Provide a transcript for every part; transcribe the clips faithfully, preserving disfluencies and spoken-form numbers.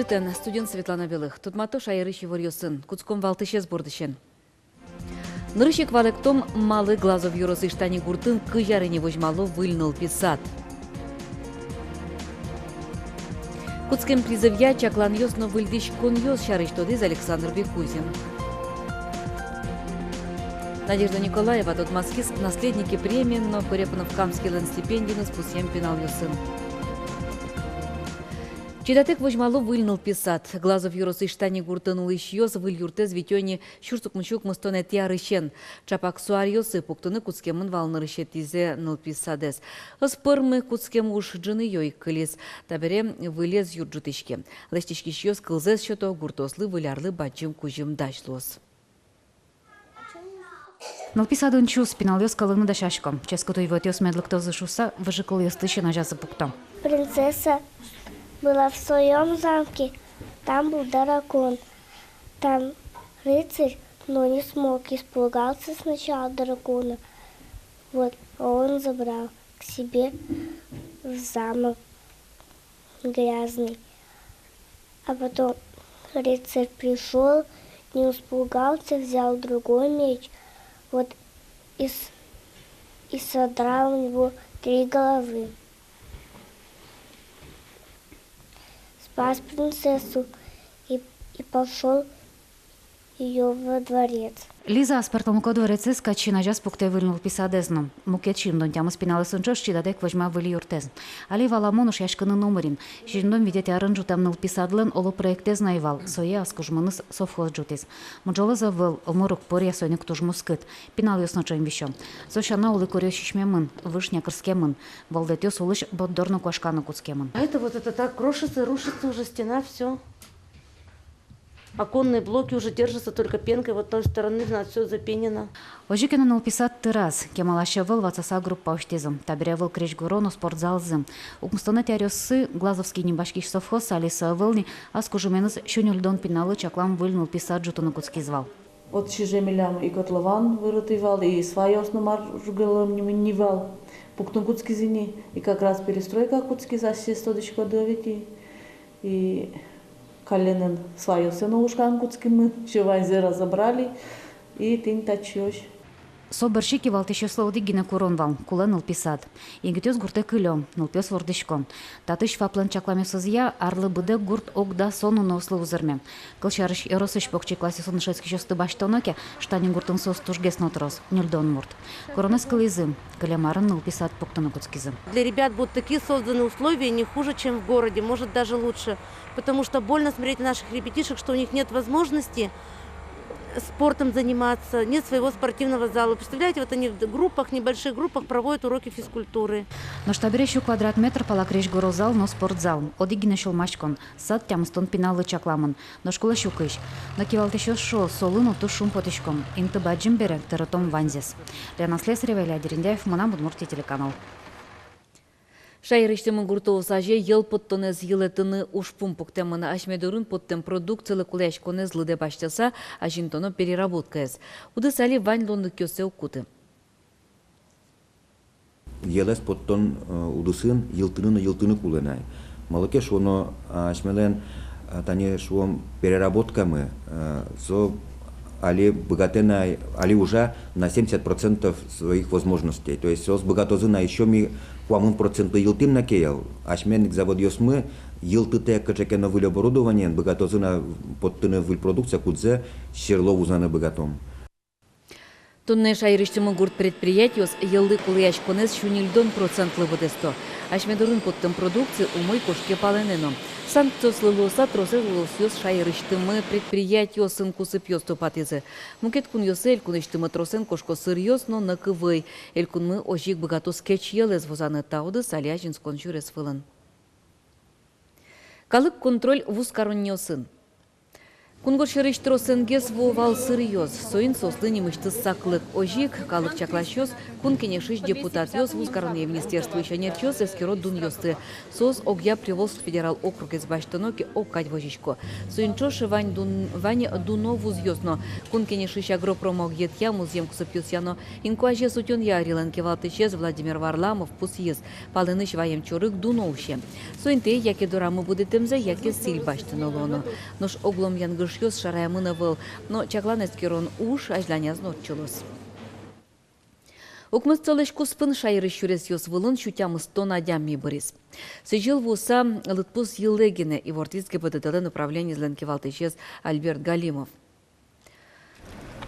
Тӥни студиын Светлана Белых. Тодмато шаерысь иворъёсын. Кутском валтӥсез бордысен. Нырысь ик валэктом, малы Глазов ёросысь Штани гуртын кызь ар ини возьмало выль нылпи сад. Кутскем призывъя чакланъёс но выльдӥськонъёс сярысь тодӥз Александр Бекузин. Надежда Николаева тодматскиз «Наследники» премиен но Корепанов-Камскийлэн стипендиеныз пусъем пиналъёсын. Чидатэк возьмало выль нылпи сад. Глазов ёросысь Штани гуртын улӥсьёс выль юртэз витё ини сюрс укмыссю укмыстонэтӥ арысен. Чапак со аръёсы пуктыны кутскемын вал нырысетӥзэ нылпи садэз. Ӧз пӧрмы, кутскем уж ӝыныё ик кылиз. Табере вылез юрт ӝутӥське. Лэсьтӥськисьёс кылзэс сёто: гуртоослы Выль арлы бадӟым кузьым дась луоз. Нылпи садын чус, пиналъёс кӧлыны дасясько. Ческыт уйвӧтъёс мед лыктозы шуыса, выжыкылъёсты син азязы пукто. Принцесса была в своём замке, там был дракон. Там рыцарь, но не смог, испугался сначала дракона. Вот, а он забрал к себе в замок грязный. А потом рыцарь пришёл, не испугался, взял другой меч, вот, и, с- и содрал у него три головы. Спас принцессу и, и пошёл её во дворец. Лиза аспӧртэмлыко дворецез кадь син азяз пуктэ выль нылпи садэз но. Мукет сизьымдон тямыс пиналъёсын ӵош чидатэк возьма выль юртэз. Али валамон, ушъяськыны номыр ини. Сизьымдон витетӥ арын ӝутэм нылпи садлэн оло проектэз но ӧй вал, сое ас кужмыныз совхоз ӝутӥз. Муӝолэз ӧвӧл, омыр уг пӧръя, соин ик туж мускыт. Пиналъёс но ӵем висё. Со сяна улыкуръёс сисьмемын, выж някырскемын. Вӧлдэтъёс улысь борддор но куашканы кутскемын. А это вот это так крошится, рушится уже стена, всё. Оконные блоки уже держатся только пенкой, вот той стороны, значит, всё запенено. Озьы ке но, нылпи сад тыраз, кемалась ӧвӧл ватсаса группа усьтӥзы. Табере ӧвӧл крезьгуро но, спортзалзы. Укмыстонэтӥ аръёсы Глазовский нимаськись совхоз, али со ӧвӧл ни, ас кужыменыз сю ньыльдон пиналлы чаклам выль нылпи сад ӝутыны кутскиз вал. Отчы же милям и котлован вырыт ӧй вал, и сваёс но мар жугылэм ни вал. Пуктыны кутскизы ини, и как раз перестройка кутскиз, асьсэос тодӥськоды ведь и. И каллен ини сваёсын улӥськыны кутскимы, всё ваньзэ разобрали, и тӥни татчыозь. Со бӧрсьы кивалтӥсьёслы одӥг гинэ курон вал: кулэ нылпи сад. Егитъёс гуртэ кылё, нылпиос вордӥсько. Татысь ФАПлэн чакламъёсызъя, арлы быдэ гурт ог дас он уноослы узырме. Кылсярысь, ёросысь покчи классъёсын дышетскисьёсты басьтоно ке, Штани гуртын соос тужгес но трос, ньыльдон мурт. Куронэз кылӥзы, кылем арын нылпи сад пуктыны кутскизы. Для ребят будут такие созданы условия, не хуже, чем в городе, может, даже лучше. Потому что больно смотреть на наших ребятишек, что у них нет возможности спортом заниматься, нет своего спортивного зала. Представляете, вот они в группах, небольших группах проводят уроки физкультуры. Нош табере сю квадрат метр пала крезьгуро зал но спортзал. Одӥг гинэ сюлмаськон. Сад тямыстон пиналлы чакламын. Нош кулэ сю кызь. Но кивалтӥсьёс шуо, солы но туж шумпотӥськом. Инты бадӟым бере, тырытом ваньзэс. Лена Слесарева, Илья Дерендяев, «Мынам Удмуртие» телеканал. Шаерысьтымы гуртоос азе йӧл поттонэз йылэтыны ужпум пуктэмын. Асьме дорын поттэм продукцилы кулэяськонэз лыдэ басьтыса, азинтоно переработкаез. Удыс али вань луонлыкъёссэ уг куты. Йӧлэз поттон, э, удысын йылтыны но йылтыны кулэ на. Малы ке шуоно, а, асьмелэн, а, тани шуом, переработкамы, э, со али быгатэ на, али ужа на семьдесят процентов своих возможностей. То есть соос быгатозы на, ещё ми куамын процентлы йылтӥм на ке йӧл, асьмелэн ик заводъёсмы йылтытэк кыӵе ке но выль оборудованиен быгатозы на поттыны выль продукция, кудзэ сьӧрлы вузаны быгатом. Туннэ шаерысьтымы гурт предприятиос йӧллы кулэяськонэз сю ньыльдон процентлы быдэсто. Асьме дорын поттэм продукция умой кошке палэнэ но. Санкциослы луыса, тросэз улосъёс шаерысьтымы предприятиосын кусыпъёс тупатӥзы. Мукет кунъёсы элькунысьтымы тросэн кошко сыръёс но нӧкы вӧй. Элькунмы озьы ик быгатоз кеч йӧлэз вузаны. Та удыс али азинскон сюрес вылын. Калык контроль вузкаронниосын. Кунгож сьӧрысь тросэнгес вуо вал сыръёс, соин соослы нимысьтыз саклык. Озьы ик калык чакласьёс, Кун Кенешысь депутатъёс, вузкаронъя министерствоысь ӧнерчиос эскеро дунъёсты. Соос огъя Приволжск федерал округез басьтоно ке, огкадь возисько. Соин ӵош вань дун-, вань дуно вузъёс но. Кун Кенешысь агропромогъетъя, музъем кусыпъёсъя но инкуазез утёнъя ӧрилэн кивалтӥсез Владимир Варламов пусйиз: палэнысь ваем чорыг дуно усе. Со интые яке дорамы будэтэмзэ, яке сӥль басьтыны луоно. Нош огъя янгышъёс шараямын ӧвӧл, но чаклан-эскерон уж азьланяз но ортчылоз. Укмыс толэзь куспын шаерысь сюресъёс вылын сю тямыстон адями быриз. Сӥзьыл вуыса лыдпус йылэ гинэ, ивортӥз ГИБДД-лэн управлениезлэн кивалтӥсез Альберт Галимов.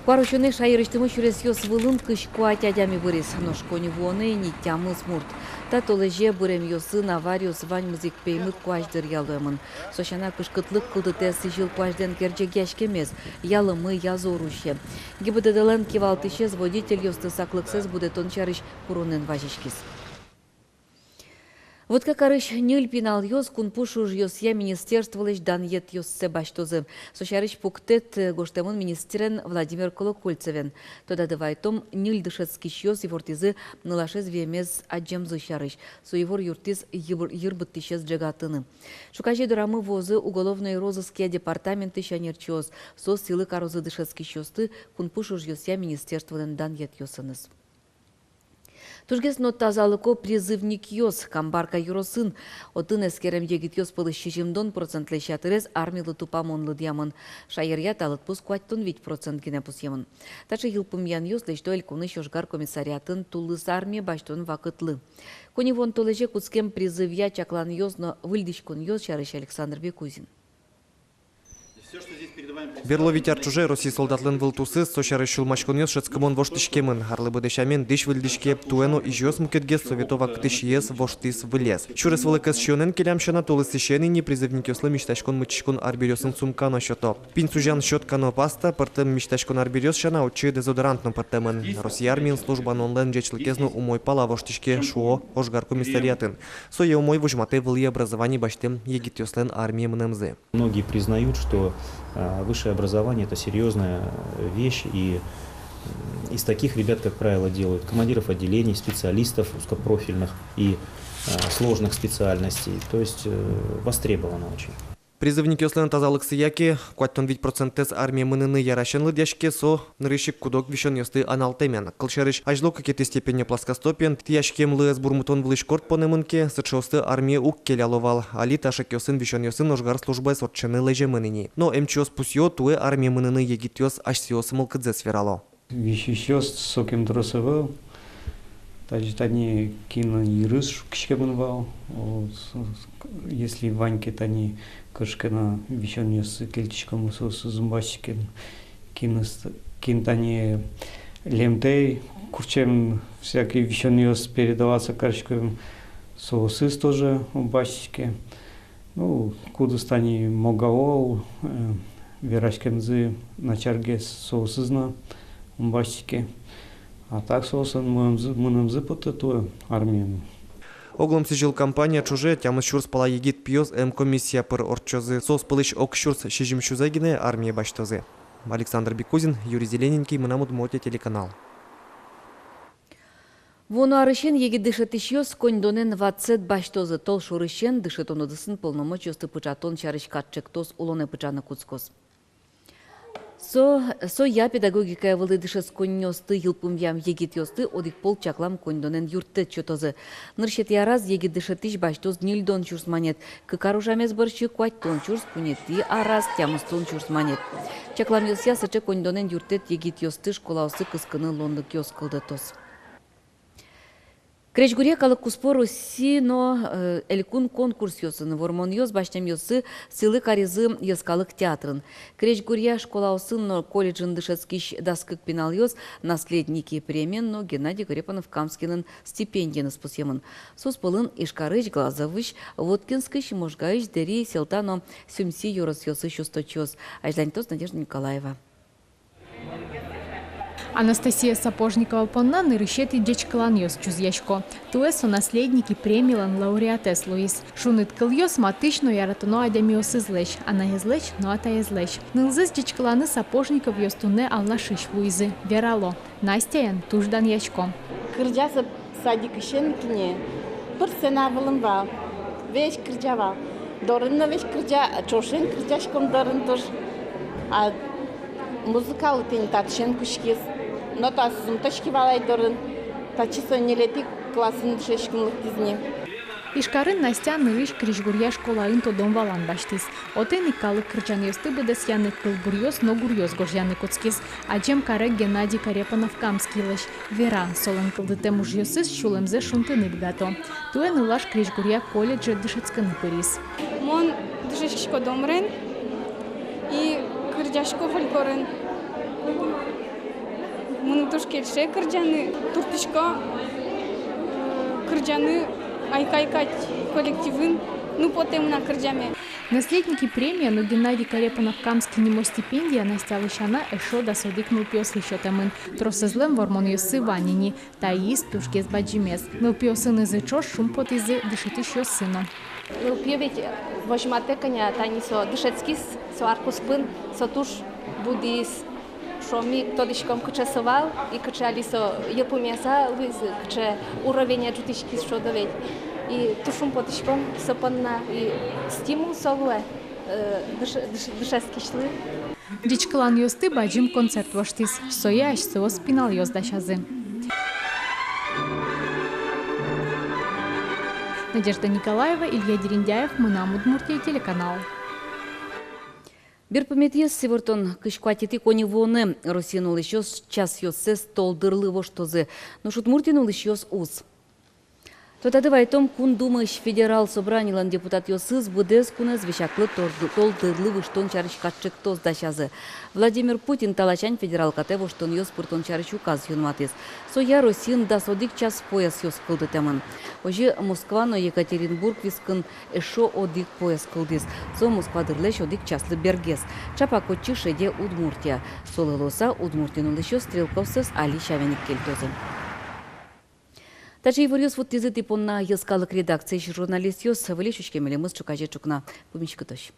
Куарусёнэ шаерысьтымы сюресъёс вылын кызь куать адями быриз, нош коньывуонэ ини тямыс мурт. Та толэзе быремъёсын авариос ваньмыз ик пеймыт куазь дыръя луэмын. Со сяна, кышкытлык кылдытэ сӥзьыл куазьлэн керӟегъяськемез, ялымы я зор усе. ГИБДД-лэн кивалтӥсез водительёсты саклыксэс будэтон сярысь куронэн вазиськиз. Вотка карысь ньыль пиналъёс кунпуш ужъёсъя министерстволэсь данъетъёссэ басьтозы. Со сярысь пуктэт гожтэмын министрен Владимир Колокольцевен. Тодады вайтом, ньыль дышетскисьёс ивортӥзы нылашез виемез адӟемзы сярысь. Со ивор юрттӥз йыр-, йыр быдтӥсез ӝегатыны. Ӵуказе дорамы вуозы уголовной розыскъя департаментысь ӧнерчиос. Соос сӥлы карозы дышетскисьёсты кунпуш ужъёсъя министерстволэн данъетъёсыныз. Тужгес но тазалыко призывникъёс Камбарка ёросын. Отын эскерем егитъёс пӧлысь сизьымдон процентлэсь ятырез армилы тупамон лыдъямын. Шаеръя та лыдпус куатьтон вить процент гинэ пусъемын. Таӵе йылпумъянъёс лэсьто элькунысь ожгар комиссариатын тулыс армие басьтон вакытлы. Коньывуон толэзе кутскем призывъя чакланъёс но выльдӥськонъёс сярысь Александр Бекузин. Берло вить ар ӵоже Россиысь солдатлэн вылтусыз, со сярысь сюлмаськонъёс шӧдскымон воштӥськемын. Арлы быдэ сямен дӥсь выльдӥське, туэ но изьыос мукетгес, совето вакытысь йӧэз воштӥз вылез. Сюрес вылыкез сиёнэн келям сяна, тулысысен ини призывникъёслы мисьтаськон-мытӥськон арбериосын сумка но сёто. Пинь сузян щётка но паста, пӧртэм мисьтаськон арбериос сяна, отчы дезодорант но пӧртэмын. Россия армиын служба нуонлэн ӟечлыкез но умой пала воштӥське, шуо ожгар комиссариатын. Сое умой возьматэ вылӥ образование басьтэм егитъёслэн армие мынэмзы. Многие признают, что, а, высшее образование — это серьёзная вещь, и, м, из таких ребят, как правило, делают командиров отделений, специалистов узкопрофильных и, а, сложных специальностей. То есть, э, востребовано очень. Призывникъёслэн тазалыксы яке куатьтон вить процентэз армие мыныны ярасен лыдъяське, со нырысь ик куд-ог висёнъёсты аналтэмен. Кылсярысь, азьло кыкетӥ степенё плоскостопиен тӥяськемлы ӧз бурмытон вылысь корт понэмын ке, сыӵеосты армие уг келяло вал. Али та шекъёсын висёнъёсын ожгар службаез ортчыны лэземын ини. Но эмчиос пусъё, туэ армие мыныны егитъёс асьсэос мылкыдзэс верало. Висисьёс сокем трос ӧвӧл. Тазьы тани кин йырыз шуккиськемын вал. О, с-, с-, если вань ке тани кыӵе ке но висёнъёс кельтӥськомы, соосыз ум басьтӥське. Киныз, кин тани лемтэй курчем, всякий висёнъёс передаваться кариськем, соосыз тоже ум басьтӥське. Ну, кудӥз тани могаол, э, вераськемзы начаргес, соосыз но ум басьтӥське. А так соослэн мынэмзы, мынэмзы потэ туэ армиын. Оглом сӥзьыл кампания ӵоже тямыс сюрс пала егит пиос эмкомиссия пыр ортчозы. Соос пӧлысь ог сюрс сизьым сюзэ гинэ армие басьтозы. Александр Бекузин, Юрий Зелененький, «Мынам Удмуртие» телеканал. Вуоно арысен егит дышетӥсьёс коньдонэн ватсэт басьтозы. Толшорысен дышетон удысын полномочиосты пыӵатон сярысь катчектос улонэ пыӵаны кутскоз. Со, соя педагогикая вылэ дышетсконниосты йылпумъям егитъёсты одӥг пол чаклам коньдонэн юрттэт сётозы. Нырысетӥ араз егит дышетӥсь басьтоз ньыльдон сюрс манет, кык ар ужамез бӧрсьы куатьтон сюрс, куинетӥ араз тямыстон сюрс манет. Чакламъёсъя, сыӵе коньдонэн юрттэт егитъёсты школаосы кыскыны луонлыкъёс кылдытоз. Крезьгуръя калык куспо Россия но, э, элькун конкурсъёсын вормонъёс басьтэмъёссы сӥлы каризы йӧскалык театрын. Крезьгуръя школаосын но колледжын дышетскись дас кык пиналъёс «Наследники» премиен но Геннадий Корепанов-Камскийлэн стипендиеныз пусъемын. Соос пӧлын Ижкарысь, Глазовысь, Воткинскысь, Можгаысь, Дэри, Сьӧлта но Сюмси ёросъёсысь усточиос. Азьланьтоз Надежда Николаева. Анастасия Сапожникова понна нырысетӥ ӟечкыланъёс чузъясько. Туэ со «Наследники» премилэн лауреатэз луиз. Шуныт кылъёс матысь но яратоно адямиосызлэсь, анаезлэсь но атаезлэсь. Нылзэс ӟечкыланы Сапожниковъёс туннэ Алнашысь вуизы. Верало: Настяен туж данъясько. Кырӟазы садикысен ик ини, пыр сцена вылын вал, весь кырӟа вал. Дорын но весь кырӟа, ӵошен кырӟаськом дорын туж. А музыкалы тӥни татысен кутскиз. Нотаосыз ум тодӥське вал ай дорын. Татчы со ньылетӥ классын дышетскыны лыктӥз ни. Ижкарын Настя нырысь крезьгуръя школаын тодон-валан басьтӥз. Отын ик калык кырӟанъёсты быдэсъяны, кылбуръёс но гуръёс гожъяны кутскиз. Адӟем каре Геннадий Корепанов-Камскийлэсь. Вера, солэн кылдытэм ужъёсыз сюлэмзэ шунтыны быгато. Туэ нылаш крезьгуръя колледже дышетскыны пыриз. Мон дышетскисько домрен и кырӟасько фольклорен. Мыным туж кельше кырӟаны, туртӥсько, э, кырӟаны «Айкай» кадь коллективын, ну, потэ мынам кырӟаме. «Наследники» премия но Геннадий Корепанов-Камский нимо стипендия Настялы сяна эшшо дас одӥг нылпиослы сётэмын. Тросэзлэн вормонъёссы вань ини, таиз тужгес бадӟымез. Нылпиосынызы ӵош шумпотӥзы дышетӥсьёссы но. Нылпи ведь возьматэ кӧня, тани со дышетскиз, со ар куспын, со туж будӥз. Шуом, ми тодӥськом, кыӵе со вал, и кыӵе али со йылпумъяса луиз, кыӵе уровене ӝутӥськиз, шуод ведь. И туж шумпотӥськом со понна, и стимул со луэ, э, дыш-, дыш-, дышетскисьлы. Ӟечкыланъёсты бадӟым концерт воштӥз, сое асьсэос пиналъёс дасязы. Надежда Николаева, Илья Дерендяев, «Мынам Удмуртие» телеканал. Берпуметӥез ивортон: кызь куатетӥ коньывуонэ Россиын улӥсьёс часъёссэс толдырлы воштозы, нош Удмуртиын улӥсьёс уз. Тодады вайтом, Кун Думаысь Федерал Собранилэн депутатъёсыз быдэс кунэз весяклы торды-, толдырлы выжтон сярысь катчектос дасязы. Владимир Путин та ласянь федерал катэ воштонъёс пыртон сярысь указ юнматӥз. Соя Россиын дас одӥг час поясъёс кылдытэмын. Озьы Москва но Екатеринбург вискын эшшо одӥг пояс кылдӥз. Со Москва дырлэсь одӥг часлы бергес. Чапак отчы шеде Удмуртия. Солы луыса Удмуртиын улӥсьёс стрелковъёссэс али сямен ик кельтозы. Таӵе иворъёс вуттӥзы тӥ понна йӧскалык редакциысь журналистъёс. Выльысь учке милемыз ӵуказе ӵукна. Пумиськытозь.